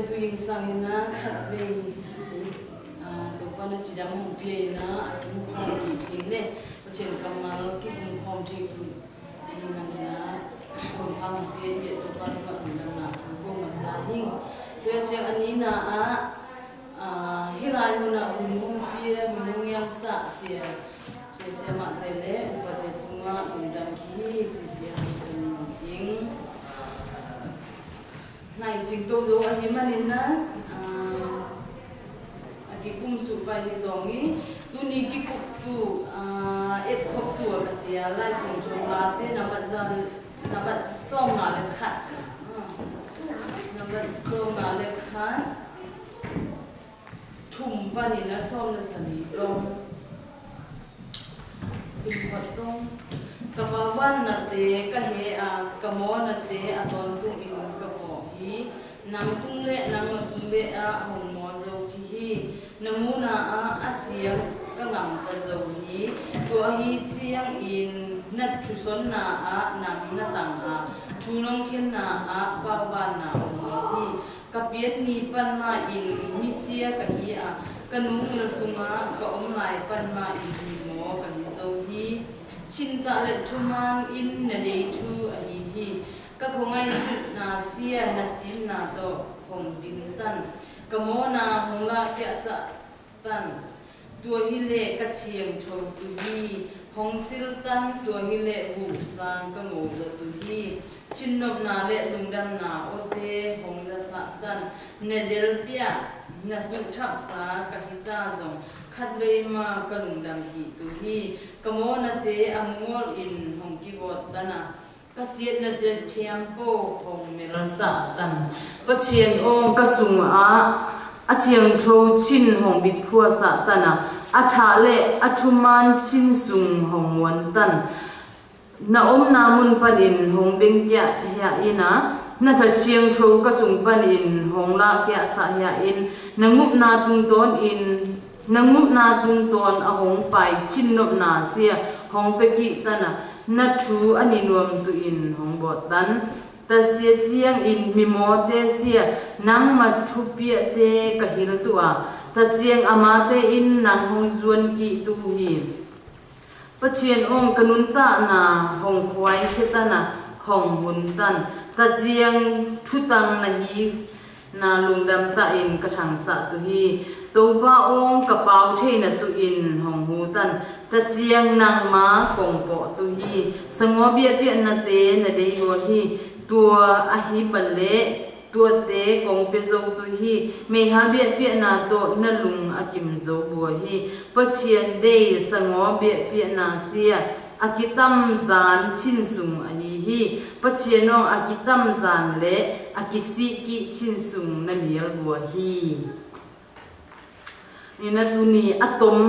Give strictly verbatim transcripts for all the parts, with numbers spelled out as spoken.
Tu zingsang in ah khatvei, ah, Topa na cidam hong pia in ah, a kikum khawm kik thei leh Pasian kammal kikum khawm thei tu ahih manin ah hun hong pia in ah, Topa tungah lungdamna thu ko masa ing. Tua ciang a nihna ah, ah, hih lai mun ah hun hong pia, hun hong iangsak sia, sia, siamahte leh upate tungah lungdam kik hi ci-in ah hong sim ing. Nai cing to zo ahih manin ah, ah, a kikum suk pai hi tawng hi. Tuni kikuptu, ah, etkhoptu a ka tia Lai Siangtho Late nambat za, nambat sawmnga leh khat. Ah, nambat sawmnga leh khat. Thum panin ah sawm leh sagih dong. Sum khat dong. Ka paubanna te ka heh a, ka mawhna te a tawntungin ka phawk hi. Nang tung leh nangma tung bek ah hong maw zo kik hi. Na muhna ah a siang ka gamta zo hi. Tua ahih ciangin na thusonna ah nang na tang a, thu nong khenna ah paubanna om lo hi. Ka pian ni pan mahin misia ka hi a, ka nu mil sungah ka om lai pan mahin mimaw ka hi zo hi. Cintah leh thuman in na deih thu ahi hi. Ka khuangaihsutna sia na cimna tawh hong dim tan. Ka mawhna hong lahkhiatsak tan, tua hileh ka ciangthotu hi. Hong sil tan, tua hileh buhsang ka ngawh zawhtu hi. Cinnopna leh lungdamna awte hong zasak tan. Na delpiah, na suhthapsa ka hita zong khatvei mah ka lungdam kiktu hi. Ka mawhnate a mungawlin hong kivawt tan a, ka siatnate thiampo hong melsak tan. Pasian aw, ka sungah a ciangtho cin hong bitkhuasak tan a, a thah leh a thuman cin sung hong muan tan. Na omna mun panin hong bengkiah hiah in a, na tha ciangtho ka sung panin hong lahkhiatsak hiah in. Na ngupna tungtawnin, na ngupna tungtawn a hong pai cinnopna sia hong pia kik tan a, na thu a ninuamtuin hong bawt tan. Tasia ciangin mimawte sia nangma thupiahte ka hilh tu a, taciang amate in nang hong zuan kiktu hi. Pasian aw, ka nuntakna hong khuaikhia tan a, hong hun tan. Taciang thutang na hi na lungdam tahin ka thangsak tu hi. Topa aw, ka pau theina tuin hong hu tan. Taciang nangma kong pawh tu hi. Sangaw biakpiaknate na deih uh hi. Tua ahi pan leh tuate kong pia zo tu hi. Meihal biakpiakna tawh na lung a kim zo uh hi. Pasian deih sangaw biakpiakna sia a kitamzan cin sung ahi hi. Pasian aw, a kitamzan leh a kisih kik cin sung na nial uh hi. Ni na tuni a tom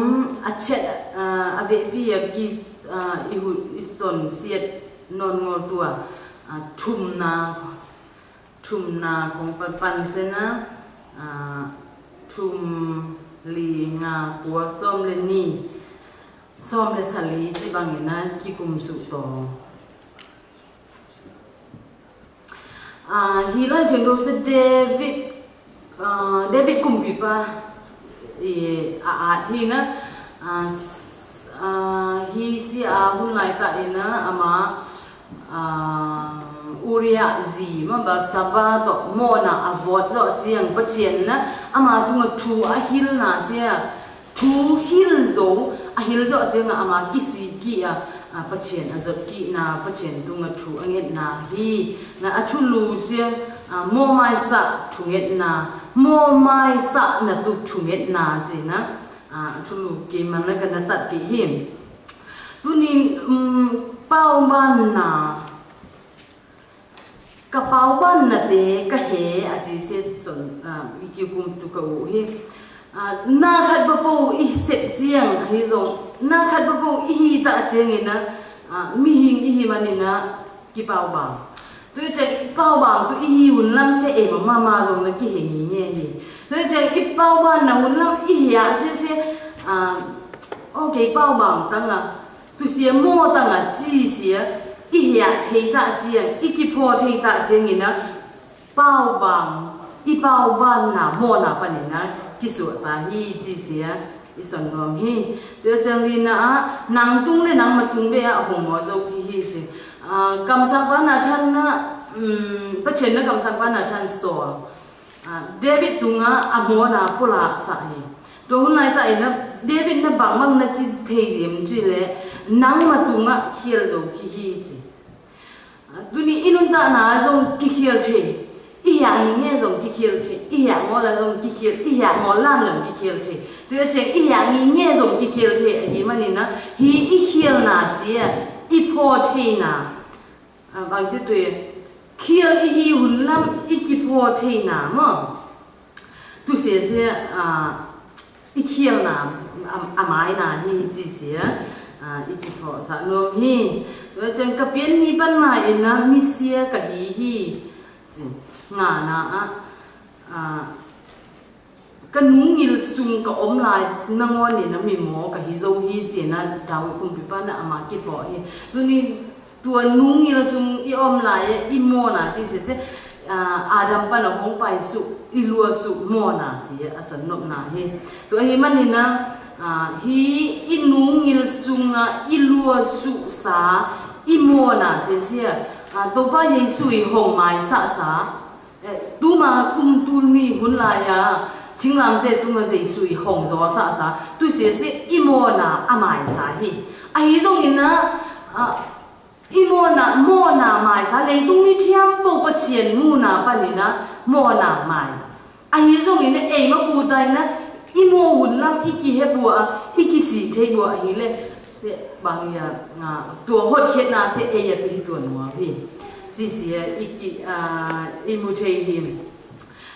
a ciat, ah, a vekpi a ki, ah, i huh i son siat nawn ngawl tu a, ah, thumna, thumna kong panpan sena, ah, thum, li, nga, kua, sawm leh ni, sawm leh sagih ci bangin a kikum suk tawh. Ah, hih lai ciang dosa David, ah, David kumpipa i a at hi na, ah, s-, ah, hi si a hun laitah in a ama, ah, Uriah zi mah Bathsheba tawh mawhna a vawt zawh ciang Pasian na ama tungah thu a hilhna sia thu hilh zo, a hilh zawh ciangah ama kisih kik a, a, Pasian a zot kikna, Pasian tungah thu a ngetna hi. Na a thulu sia, a, mawhmaisah thungetna, mawhmaisahna tu thungetna cihna, a, a thulu keiman na ka na tat kik hi. Tuni, um, paubanna, ka paubanna te ka he a ci sia son, ah, i kikum tu ka uh hi. Ah, na khat bapo i sep ciang ahi zong, na khat bapo i hi ta ciangin a, ah, mihing i hi manin a kipaubang. Tua ciang i paubang tu i hi hun lam sia ei mah mah zong na kihe ngei ngei hi. Tua ciang i paubanna hun lam i hi a sia sia, ah, okay, paubang tang a, tu sia maw tang a ci sia, i hiah thei ta ciang, i kiphaw thei ta ciangin a, paubang i pau banna mawhna panin a kisuah ta hi ci sia i son nuam hi. Tua ciang lina ah nang tung le nangma tung bek ah hong maw zo ki hi ci. Ah, kamsang pana than na, um, Pathian na kamsang pana than Saul, ah, David tunga a mawhna pulak sa hi. Tua hun laitah ina David na bangmang na ci thei dim ci le nangma tunga khial zo ki hi ci. Tuni i nuntakna zong kikhial thei, i hiah ngi nge zong kikhial thei, i hiah ngawla zong kikhial, i hiah ngawl lan zong kikhial thei. Tua ciang i hiah ngi nge zong kikhial thei ahi manina hi i khialna sia i phaw theina. Ah, bangci tui khial i hi hun lam i kiphaw theina maw? Tusia sia, ah, i khialna a, a maina hi ci sia, ah, i kiphawhsah nuam hi. Tua ciang ka pian ni pan ma ina misia ka hi hi ci. Ngana ah, ah, ka nungil sung ka om lai nangawn ina mimaw ka hi zo hi ci ina David kumpipa na ama kiphawh hi. Tuni tua nungil sung i om lai i mawhna ci sese, ah, Adam pana hong paisuk i luasuk mawhna si a sonnopna hi. Tua hi manina, ah, hi i nungil sunga i luasuksa i mawhna sese, ah, Topa Jesu i hong maisaksa, eh, tuma kum tul ni hun lai-a Cinglamte tunga Jesu i hong zawsaksa tu sese i mawhna a maisa hi. Ahi zongina, ah, i mawhna, mawhna maisa leitung ni thiampo Pathian muna panina mawhna mai. Ahi zongina eima kutaina i maw hun lam i kihebua, i kisih theibua ahile se bang ia, ah, tua hotkhiatna se ei a tu hi tua nuam hi. Ci sia i ki, ah, i mu thei hi.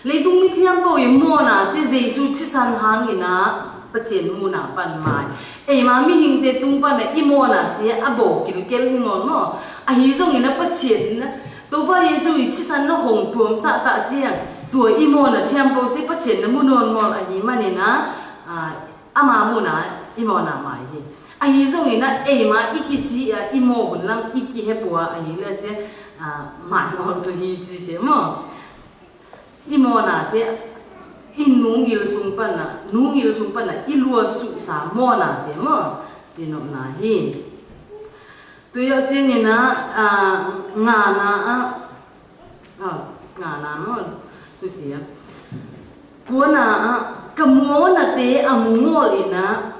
Leitung mithiampo i mawhna sia Jesu thisan hangina Pathian muna pan mai. Eima mihingte tung pana i mawhna sia a bo kilkel hi ngawl maw? Ahi zongina Pathian na Topa Jesu i thisan na hong tuamsah tah ciang tua i mawhna thiampo sia Pathian na mu nawn ngawl ahi manina, ah, ama muna i mawhna mai hi. Ahi zongina eima i kisih a i maw hun lam i kihepua ahile sia, ah, mai ngawl tu hi ci sia maw? I mawhna sia i nungil sung pana, nungil sung pana i luasuksa mawhna sia maw? Cinopna hi. Tuiah ciangina, ah, ngana ah, ah, ngana maw? Tusia. Kuana ah ka mawhnate a mu ngawl ina,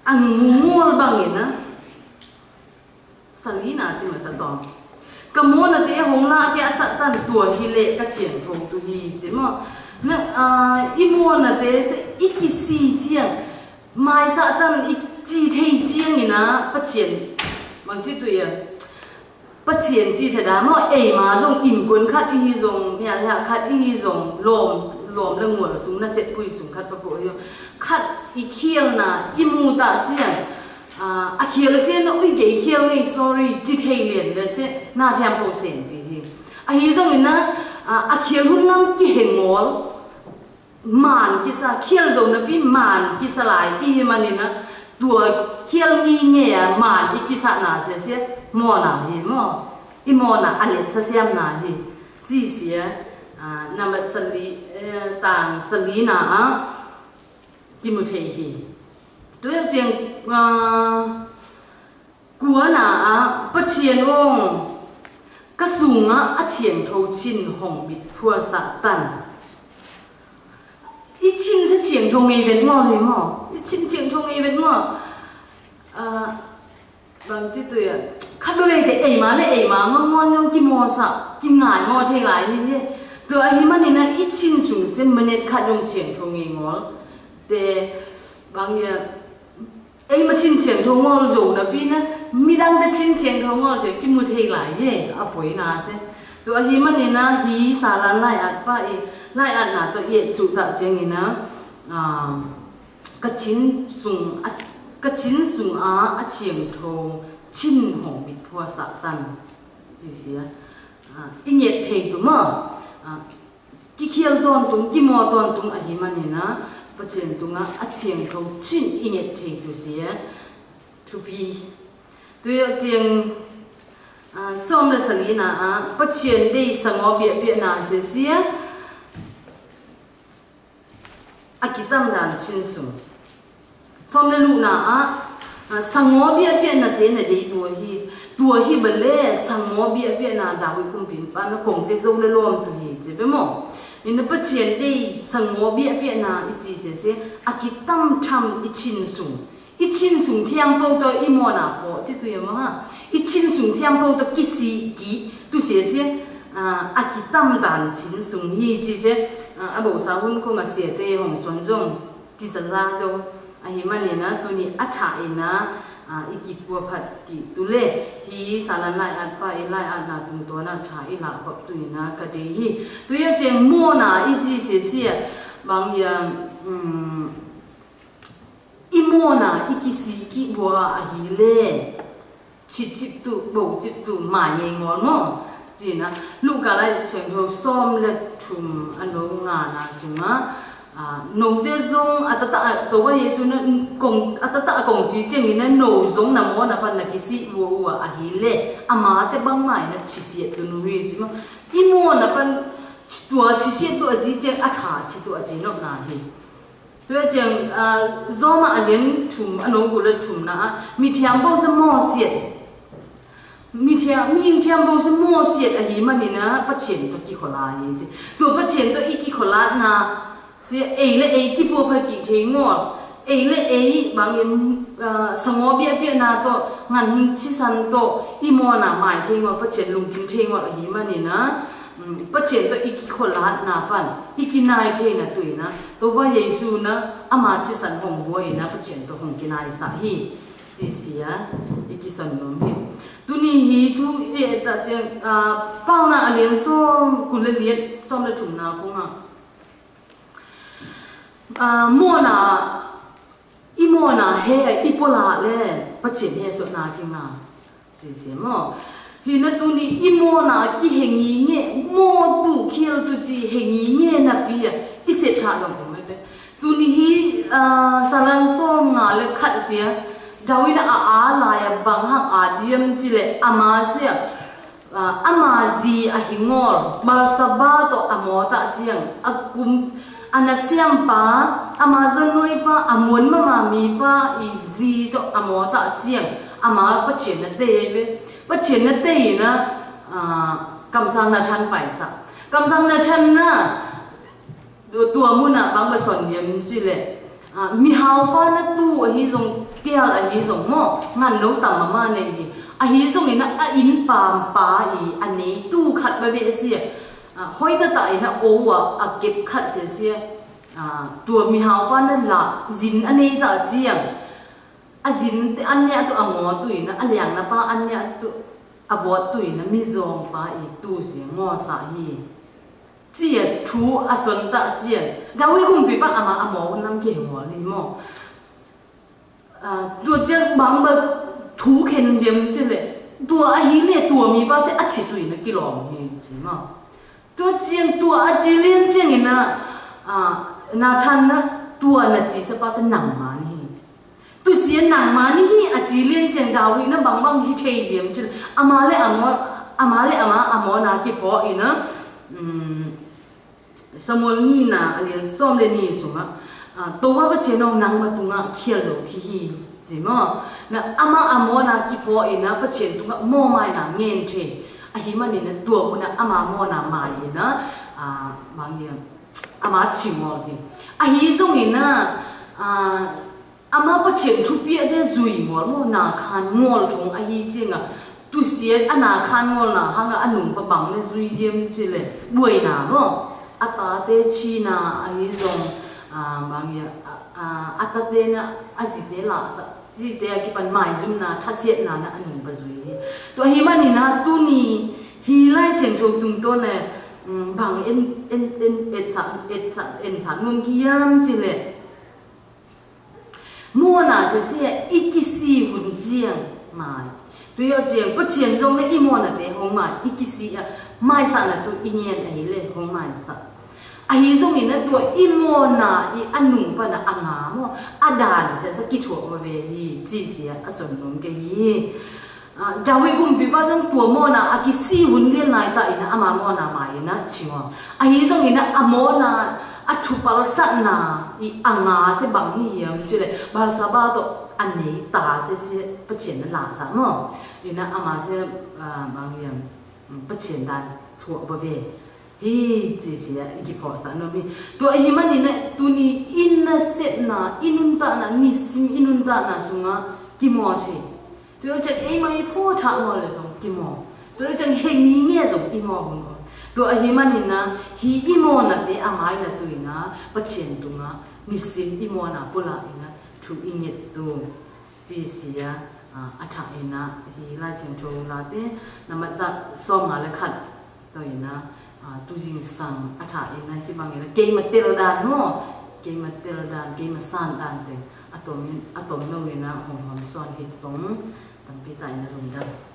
a mu ngawl bangina, salina ci masa tawng. Ka mawhnate hong la kia Satan tua hi le ka ciangtho tu hi ci maw? Na, ah, i mawhnate se i kisi ciang mai Satan i ci thei ciangina Pathian bangci tuia Pathian ci theda maw? Eima zong innkuan khat i hi zong, mialhah khat i hi zong, lawm, lawm le ngual sung na seppui sung khat papo i hi zong khat i khialna i mu tah ciang, ah, a khial sia na ui kei khial ngei sorry ci thei lian le se na thiampo senpi hi. Ahi zongina, ah, a khial hun lam kihengawl man kisa khial zo napi man kisa lai i hi manina tua khial ngi ngeia man i kisahna sia sia mawhna hi maw? I mawhna a letsa siamna hi. Ci sia, ah, nambat sali, eh, tang salina ah kimu thei hi. Tua ciang, ah, kuana ah Pathian aw ka sunga a thiangtho chin hong mit phuasa tan. I chin sa thiangtho ngei vet maw le maw? I chin thiangtho ngei vet maw? Ah, bangci tuia khat bang eite eima le eima ngawngawn zong kimawsa kingai maw thei lai hi hi. Tua ahi manina i chin sung se minute khat zong thiangtho ngei ngawl te bang ia eima chin thiangtho ngawl zo napi na midangte chin thiangtho ngawl te kimu thei lai hi a poina se. Tua ahi manina hi salan lai-at pa i lai-atna tawh i et suhtah ciangina, ah, ka chin sung a, ka chin sunga a thiangtho chin hong mit phuasa tan ci sia, ah, i nget thei tu maw? Ah, kikhial tawntung kimaw tawntung ahi manina Pathian tunga a thiangtho chin i nget thei tu sia thupi. Tuiah ciang, ah, sawm le salina ah Pathian dei sangawpiahpiahna sia sia Tamdan chin sung. Sawm le luhna ah, ah, sangaw biahpiahnate na dei tua hi. Tua hi bale sangaw biahpiahna David kumpipa na kongte zo le lawmtu hi ci ve maw? Ina Pathian dei sangaw biahpiahna i ci sese, a kitamtham i chin sung. I chin sung thiampo tawh i mawna pawh ci tui a maw ha. I chin sung thiampo tawh kisih kih tu sese, ah, a kitamzan chin sung hi ci se, ah, a bosa hun kong a siate hong son zong kizaza zo. Ahi manina tuni a tha ina, ah, i kipuaphat kih tu le hi salan lai at pa i lai atna tungtawna tha i lahkop tu ina ka dei hi. Tui a ciang mawna i ci sese bang ia, um, i mawna i kisih kih bua ahi le. Chicip tu, bocip tu, mai ngei ngawl maw? Cina, Luka lai Thiangtho sawm le thum a no ngana sunga, ah, note zong a tata a, Topa Jesu na kong, a tata a kong ci ciangin a no zong na mawna pan na kisih ua ua ahi le, amate bangmai na chisiat tu nu hi ci maw? I mawna pan tua chisiat tu a ci ciang a tha chi tu a ci nopna hi. Tua ciang, ah, Roma a lian thum, a no guk le thumna ah, mithiam bo sa mawsiat. Mithiam, mihing thiam bo sa mawsiat ahi manina Pathian tawh kikholai hi ci. Tua Pathian tawh i kikholatna sia ei le ei kipuaphat kik thei ngawl. Ei le ei bangin, ah, sangaw biahpiahna tawh, nganhing cisan tawh, i mawna mai thei ngawl, Pathian lungkim thei ngawl ahi manina, um, Pathian tawh i kikholatna pan, i kinai theina tuina, Topa Jesu na ama cisan hong buaina Pathian tawh hong kinaisah hi. Cisia, i kisan nuam hi. Tuni hi thu i et ta ciang, ah, Pauna a lian sawm kul le liat sawm le thumna kong a. Ah, mawna, i mawna he, i pola le, Pathian he sotna kinga. Sisi maw. Hina tuni i mawna kihe nginge, maw tu khial tu ci he nginge napi a, i set tha dong kong mete. Tuni hi, ah, salan sawm nga le khat sia, David a a lai a bang hang a diam ci le ama sia, ah, ama zi ahi ngawl, Bathsheba tawh a mawta ciang, a kum, a nasiampa, ama zanuipa, a muan mama mipa i zi tawh a mawta ciang, ama Pathian na tei ve. Pathian na tei na, ah, kamsang na than paisa. Kamsang na than na, Tua, tua munah bang va son hiam ci le, ah, mihaupa na tu ahi zong, kial ahi zong maw, ngan lo tam mama nei hi. Ahi zongin a, a innpa pa i a nei tu khat va beh a sia. Ah, hoih tata in a o a, a kep khat sia sia. Ah, tua mihaupa na la zin a nei ta ciang. A zin te an nia tu a ngaw tu in a, a liang na pa an nia tu a vawt tu in a mizawngpa i tu sia ngawsa hi. Cia thu a son ta cia. David kumpipa ama a maw hun lam kei maw li maw. Ah, tua cia bang ba thu khen diam ci le. Tua ahi le tua mipa se a ci tu in a kilawm hi ci maw. Tua ciang tua a ci lian ciang in a, ah, Nathan na tua na ci sa pa sa nang man hi. Tusia nangma ni hi a ci lian ciang David na bangbang hi thei diam cin. Ama le ama, ama le ama, ama na kipaw in a, um, Samuel ni na a lian sawm le ni sungah, ah, Topa Pasian aw nangma tungah khial zo khi hi, ci maw. Na ama ama na kipaw in a Pasian tungah mawmai na ngen thei. Ahi manin a tua hun a ama maw na mai in a, ah, bang hiam, ama ci maw hi. Ahi zongin a, ah, Ama Pasian thupiakte zui ngawl maw, na khan ngawl thong ahi ciangah, tusia a na khan ngawlna hangah a nungpa bang le zui hiam ci le buaina maw, a tate thina ahi zong, ah, bang hia, ah, ah, a tate na a zite lahsah, zite a kipan maizumna, thasiatna na a nungpa zui hi. Tua hi manin a tuni hi Lai Thiangtho tungtawn le, mm, bang en, en, en, etsak, etsak, ensak nuam hiam ci le, Mawhna siasia i kisi hun ciang mai. Tui aw ciang, Pasian zong le i mawhnate hong mai, i kisi a, maisakna tu i ngen ahi le hong maisak. Ahi zongin a tua i mawhna i a nung pana a nga maw, a dan siasa kithuak maw ve hi, ci sia a son nung ke hi. David kumpipa zong tua mawhna a kisi hun lian nai ta in ah ama mawhna mai in ah cing aw. Ahi zongin ah a mawhna a thupalsatna i a nga sia bang hi hiam cih leh Bathsheba tawh a nei ta sia sia Pathian na lahzah maw. In ah ama sia bang hiam, Pathian dan thuah va ve. Hi ci sia i kiphawksak nuam hi. Tua ahi manin ah tuni i nasepna, i nuntakna, nisim i nuntakna sungah kimawl thei. Tua ciang eimah i phuthak mawl le zong kimawl. Tua ciang hei ni nge zong i mawl hun om. Tua ahi manin ah hih i mawlnate a mai na tu in ah Pathian tungah nisim i mawlna pulak in ah thu i nget tu. Ci sia a thak in ah hih Lai Thiangtho late na mat zah sawm nga le khat tawh in ah tu zingsang a thak in ah hih bangin ah keima tel dan maw, keima tel dan, keima san dan teng a tom in, a tom lo in ah hong hawm sawn hi tong. Tampi ta in ah lungdam.